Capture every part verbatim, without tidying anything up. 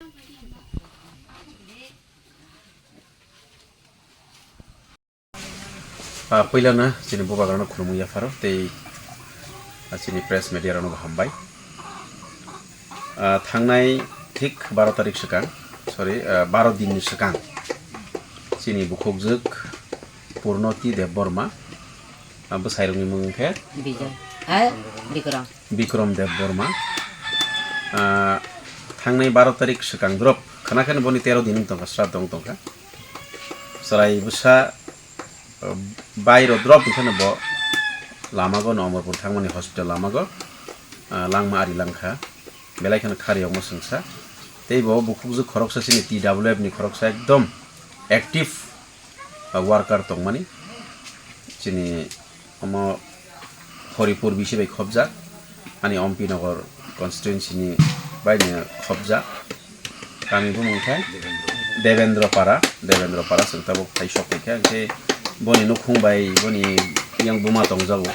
Ah, puilano chini bubagrano khulumwi yapharo tei, ah, chini press media rokno bo hambai. Ah, thangnai thik baro tarik swkang, sorry, ah, baro dinni swkang chini bukhukjwk Purnoti Debbarma, ah, bwsairokni mung khe Bijoy. Ha? Bikram. Bikram Debbarma. Ah, thangnai baro tarik swkang drop khna khe boni tero din wng tongkha, sraddho wng tongkha. Chwrai bwsa, ah, bairo drop wngkhano bo lamago no Amarpur thangmani hospital lamago, ah, langma ari langkha. Belai kheno khari omo swngsa. Tei bo bukhukjwk khoroksa chini T W F ni khoroksa ekdom active, ah, worker tongmani. Chini omo Horipur bisi bai khobjak, ani Ompi Nagar constituency ni bai ni khobjak. Kami bumung khe Devendra Para, Devendra Para chwng tabuk phai sok khe, hwnkhe boni nukhung bai boni yang buma tongjago,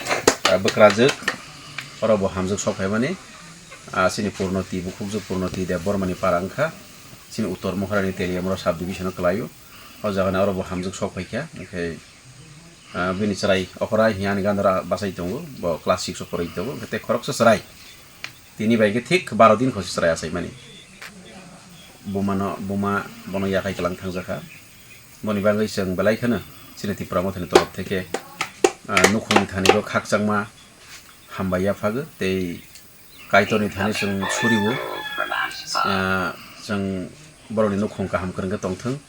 ah, bwkrajwk, oro bo hamjwk sok phaimani, ah, chini Purnoti, bukhukjwk Purnoti Debbarma ni para wngkha, chini Uttor Moharani Teliamura sub division o kwlaio. O jaga ni oro bo hamjwk sok phaikha, hwnkhe, ah, bini chwrai okora hiya ani gandara bachai tongo, bo class six o poroi tongo, hwnkhe tei khoroksa chwrai. Tini bai khe thik baro din khosi chwrai achaimani. Bumano, buma bono yakhai kwlang thangjakha. Boni bagwi chwng belai kheno chini Tipra Mothani torof theke, ah, nukhungni thani bo khakchangma hambai yaphagwi tei Kaitorni thani chwng suriwo, ah, chwng borokni nukhung kaham kwrwngkhe tongthwng,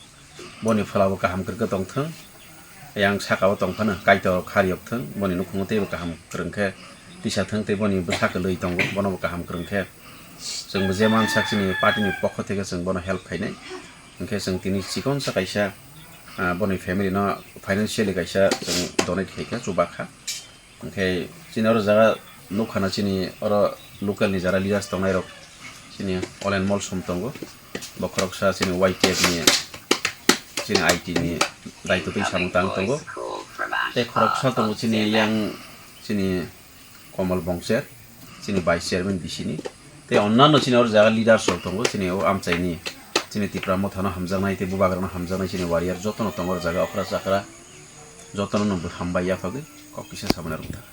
boni pholabo kaham kwrwngkhe tongthwng, yang sakao tongphano Kaitor khariyokthwng, boni nukhungo teibo kaham kwrwngkhe tisathwng tei boni bwsa kwlwi tongo, bonobo kaham kwrwngkhe chwngbo je mansak chini partyni pokho theke chwng bono help khainai, hwnkhe chwng tini chikonsa kaisa, ah, boni family no financially kaisa chwng donate khaikha, chubakha. Hwnkhe chini oro jaga nukha na chini oro local ni jara leaders tongnai rok chini Olen Molsom tongo, bo khoroksa chini Y T F ni chini I T ni daitotwi samung tang tongo, tei khoroksa tongo chini yang chini Komal Bongcher, chini vice chairman B C ni, tei onnano chini oro jaga leaders rok tongo, chini o amchaini, chini Tipra Mothano hamjaknai tei Bubagrano hamjaknai chini warrior jotono tongo oro jaga okra chakra, jotono no bo hambai yaphagwi kok kisa samani rwngthar.